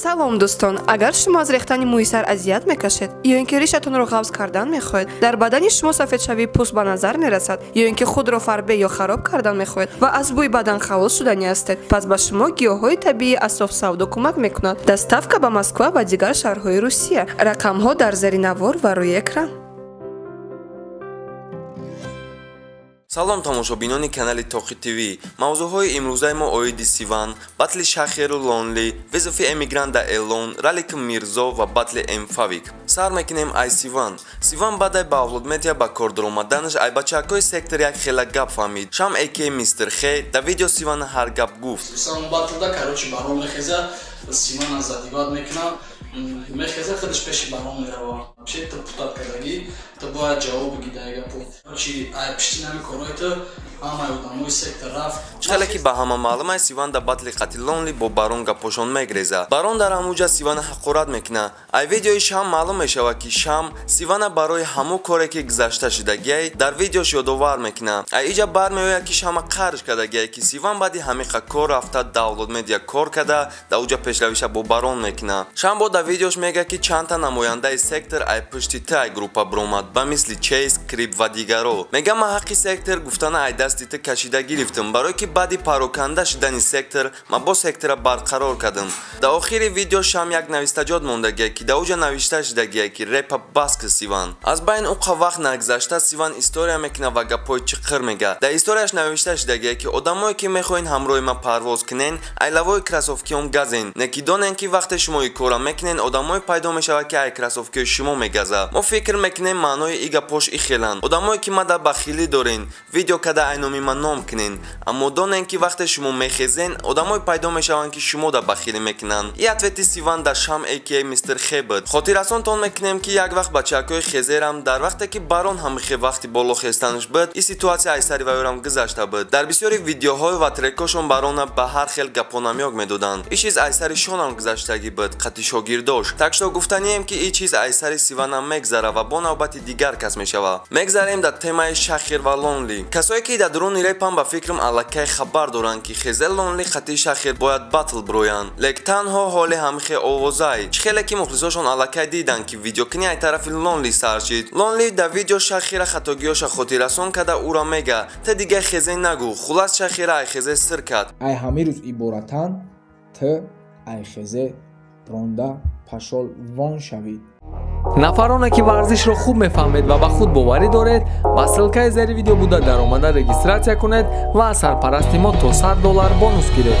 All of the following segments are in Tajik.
Салом дӯстон, агар шумо аз рехтани мӯи сар азият мекашед ё ин ки ришатонро ғафз кардан мехоҳед, дар бадани шумо сафедшавии пӯст ба назар мерасад ё ин ки худро фарбе ё хароб кардан мехоҳед ва аз бӯи бадан халос шудани ҳастед, пас ба шумо гиёҳҳои табиӣ аз Софсавдо кӯмак мекунад. Доставка ба Москва ва дигар шаҳрҳои Русия. Рақамҳо дар зери навор ва рӯи экран. Салом тамошобинони канали Тоқи ТВ. Мавзӯъҳои имрӯзаи мо оиди Сиван, батли Шахеру Лонли, вызови эмигранта Элон, Ралик Мирзо ва батли Эмфавик. Сар мекунем ай Сиван. Сиван баъдай ба Авлодмедиа ба кор даромаданаш ай бачаҳакҳои сектор як хела гап фаҳмид. Шам эке мистер Хе да видео Сивана ҳар гап гуфт. Сам батлда короче барон мехеза, Сивана задиват мекунам. Мехеза худаш пеши барон мерава. Че ту путат кардагӣ, ту бояд ҷавоб бигӣ дар гапо. Короче, ай пишти нами корҳои ту ҳамаи одамои сектор рафт. Хеле ки ба ҳама маълум аст, Сиван дар батли қати Лонли бо Барон гапошон мегреза. Барон дар ҳамуҷа Сивана ҳақорат мекуна. Ай видеои Шам маълум мешавад, ки Шам Сивана барои ҳамун коре ки гузашта шудагиай дар видеош ёдовар мекуна. Ай иҷа бармеояд, ки Шама қарж кардагиай, ки Сиван баъди ҳамиқа кор рафта Давлатмедиа кор карда, дар уҷа пешравиша бо Барон мекуна. Шам бо дар видеош мегӯяд, ки чандта намояндаи сектор ай пушти ту ай группа биромад, ба мисли Чейз, Крип ва дигаро. Мегӯяд, ман ҳаққи сектор гуфтана ай дасти ту кашида гирифтам, барое ки баъди пароканда шудани сектор ман бо сектора барқарор кардам. Дар охири видео Шам як навистаҷот мондагия, ки дар уҷа навишта шудагия, ки репа бас ки Сиван. Аз байн уқа вақт нагзашта Сиван история мекунад ва гапҳои чиқир мегӯяд. Дар историяш навишта шудагия, ки одамое ки мехоҳен ҳамроҳи ман парвоз кунен, ай лавои кроссовкиём газен, не ки донен, ки вақте шумо ин корра мекунен, одамое пайдо мешавад, ки ай кроссовкиёи шумо мегазад. Мо фикр мекунем маънои и гапҳош ихеланд. Одамое ки мада бахилӣ дорен, видео када ай номи ман ном кунен, аммо донен, ки вақте шумо мехезен, одамое пайдо мешаванд, ки шумо да бахилӣ мекунанд. И ответи Сиван дар Шам ака мистер Хе буд. Хотиррасонтон мекунем, ки як вақт бачаҳакҳои хезерам дар вақте ки Барон ҳамихе вақти боло хестанаш буд, и ситуатсия ай сари ваёрам гузашта буд. Дар бисёри видеоҳо ва трекҳошон Барона ба ҳар хел гапонамёк медоданд. И чиз ай сари шонам гузаштагӣ буд, қати шогирдош. Так что гуфтанием, ки и чиз ай сари Сиванам мегзара ва бо навбати дигар кас мешава. Мегзарем дар темаи Шахер ва Лонли. Касое ки дар дуруни репам ба фикрам аллакай хабар доранд, ки хезе Лонли қати Шахер бояд батл бироянд. Лек танҳо ҳоли ҳамихе овозай. Чӣ хеле ки мухлисошон аллакай диданд, ки видеокунӣ ай тарафи Лонли сар шид. Лонли дар видео Шахера хатогиёша хотиррасон карда ӯро мега: «Ту дига хезе нагӯ». Хулас Шахера ай хезе сир кард. Ай ҳамин рӯз иборатан ту ай хезе ронда пашол вон шавӣ. Нафароне ки варзишро хуб мефаҳмед ва ба худ боварӣ доред, ба ссилкаи зери видео буда даромада регистратсия кунед ва аз сарпарасти мо то $100 бонус гиред.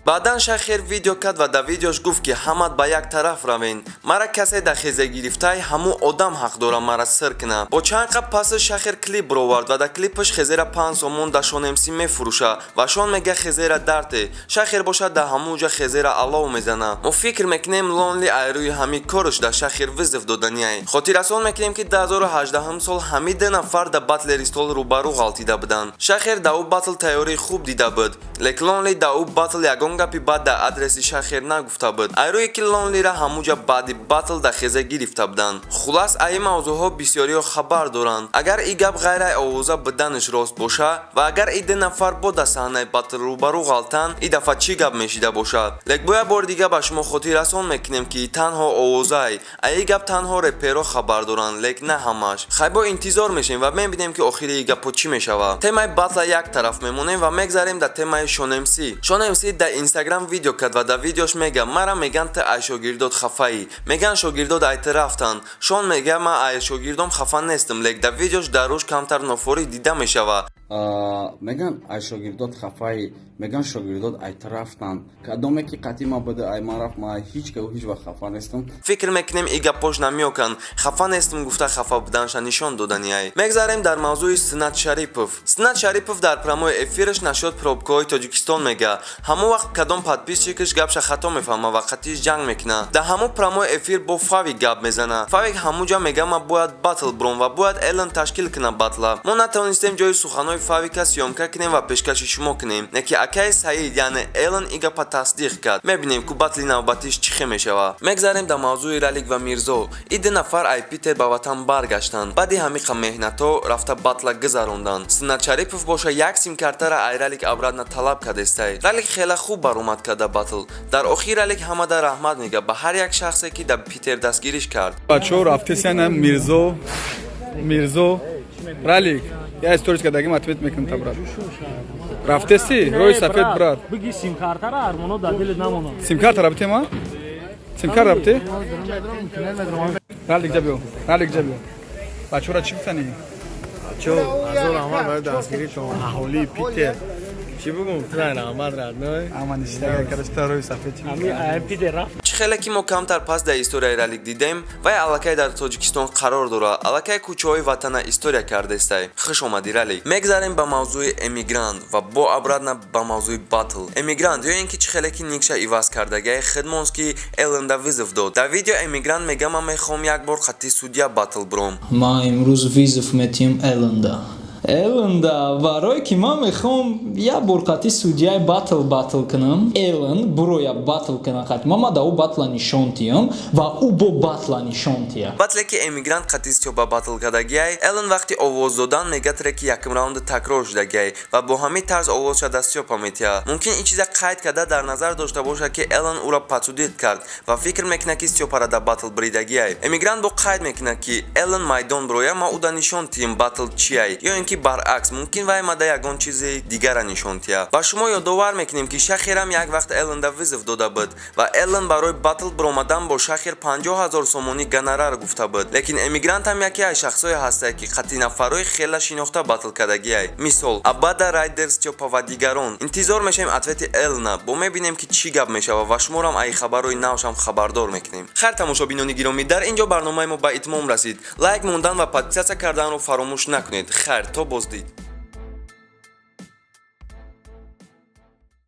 Баъдан Шахер видео кард ва дар видеош гуфт, ки ҳамат ба як тараф равен, мара касе дар хезе гирифтай, ҳамун одам ҳақ дора мара сир куна. Бо чанд қабл пасаш Шахер клип бировард ва дар клипаш хезера 5 сомон дар Шон МС мефурӯша ва Шон мега: «Хезера дарте». Шахер бошад дар ҳамун ҷа хезера алов мезана. Мо фикр мекунем, Лонли ай рӯи ҳамин корш дар Шахер вызов доданиай. Хотиррасон мекунем, ки 2018 сол ҳамин ду нафар дар батли Ристол рӯбарӯ ғалтида буданд. Шахер дар ӯ батл тайёрии хуб дида буд, лек Лонли дар ӯ батл ягон гапи бад дар адреси Шахер нагуфта буд. Ай рӯе ки Лонлира ҳамуҷа баъди батл дар хезе гирифта буданд. Хулас ай мавзӯъҳо бисёриҳо хабар доранд. Агар и гап ғайр ай овоза буданаш рост боша ва агар и ду нафар бо дар саҳнаи батл рӯбарӯ ғалтанд, и дафъа чӣ гап мешида бошад? Лек бо як бори дига ба шумо хотиррасон мекунем, ки танҳо овозай. Ай и гап танҳо реперо хабар доранд, лек на ҳамаш. Хай бо интизор мешем ва мебинем, ки охири и гапҳо чӣ мешавад. Темаи батла як тараф мемонем ва мегзарем дар темаи Шон МС. Шон МС дар Инстаграм видео кард ва дар видеош мега: «Мара меган ту ай шогирдот хафаӣ, меган шогирдот ай ту рафтанд». Шон мега: «Ман ай шогирдом хафа нестам», лек дар видеош дар рӯш камтар нофорӣ дида мешавад. Меган ай шогирдот хафаӣ, меган шогирдот ай ту рафтанд, кадоме ки қатъи ма буда ай ман рафт, ман ҳеҷ каву ҳеҷ вақт хафа нестам. Фикр мекунем, и гапош намеёканд. Хафа нестам гуфта хафа буданша нишон доданиай. Мегзарем дар мавзӯи Синат Шарипов. Синат Шарипов дар прямой эфираш насчёт пробкаҳои Тоҷикистон мега. Ҳамон вақт кадом подписчикаш гапша хато мефаҳма ва қатиш ҷанг мекуна. Дар ҳамон прямой эфир бо Фавик гап мезана. Фавик ҳамун ҷа мега: «Ман бояд батл биром ва бояд Элон ташкил куна батла». Мо натавонистем ҷои суханҳои Фавика съёмка кунем ва пешкаши шумо кунем. Не ки акаи Саид, яъне Элон, и гапа тасдиқ кард. Мебинем, ку батли навбатиш чӣ хел мешава. Мегзарем дар мавзӯи Ралик ва Мирзо. И ду нафар ай Питер ба ватан баргаштанд. Баъди ҳамиқа меҳнатҳо рафта батла гузаронданд. Суннат Шарипов боша як симкартара ай Ралик обратно талаб кардестай. Ралик хеле хуб баромад карда батл. Дар охир Ралик ҳамада раҳмат мега ба ҳар як шахсе, ки дар Питер дастгириш кард. Бачаҳо рафтесяна Мирзо, Мирзо, Ралик, я историческа дагим ответ мекунам та, брат. Рафтеси, рӯи сафед, брат. Биги симкартара армоно дар дилет намонад. Симкарта рафте ма? Симкарта рафте? Ралик, ҷабиё, Ралик, ҷабиё. Бачаҳоро чӣ гуфтанӣ? Бачаҳо, азор раҳмат барои дастгиритон, аҳолии Питер. Чӣ бугум, трай раҳмат, родной. Ама ништага, короче, та рӯи сафед чӣ? Ами Питер рафт. Чӣ хеле ки мо камтар пас дар историяи Ралик дидем, вай аллакай дар Тоҷикистон қарор дорад, аллакай кӯчаҳои ватана история кардестай. Хуш омадӣ, Ралик. Мегзарем ба мавзӯи Эмигрант ва бо обратно ба мавзӯи батл. Эмигрант, ё ин ки чӣ хеле ки никша иваз кардагай, хидмонс ки Элленда вызов дод. Дар видео Эмигрант мега: ман мехоҳам як бор хатти судья батл буром. Ман имрӯз вызов метиҳам Элленда. Элленда, барое ки ман мехоҳам як бор қати судьяи батл кунам. Эллен буроя батл кунам қати ман, ман да ӯ батла нишон тиҳам ва ӯ бо батла нишон тиҳам. Батле ки Эмигрант қати Стёпа батл кардагиай, Эллен вақти овоз додан мега, треки якум раунда такрор шудагиай ва бо ҳамин тарз овозша да Стёпа метиҳад. Мумкин ин чиза қайд карда дар назар дошта бошад, ки Эллен ӯро подсудить кард ва фикр мекунад, ки Стёпара дар батл бридагиай. Эмигрант бо қайд мекунад, ки Эллен майдон бироя, ман ӯда нишон тиҳем батл чиай, ё ин ки баръакс, мумкин вай мада ягон чизи дигара нишон тиҳад. Ба шумо ёдовар мекунем, ки Шахирам як вақт Элленда вызов дода буд ва Эллен барои батл биромадан бо Шахир 50 000 сомонӣ гонорар гуфта буд. Лекин Эмигрант ҳам яке аз шахсое ҳастае, ки қатъи нафарҳои хела шинохта батл кардагиай, мисол Абада, Райдер, Стёпа ва дигарон. Интизор мешавем ответи Эллена, бо мебинем, ки чӣ гап мешавад ва шуморам ай хабарҳои навшам хабардор мекунем. Хайр, тамошобинони гиромӣ, дар ин ҷо барномаи мо ба итмом расид. Лайк мондан ва подписаться карданро фаромӯш накунед. Хайр, то боздид.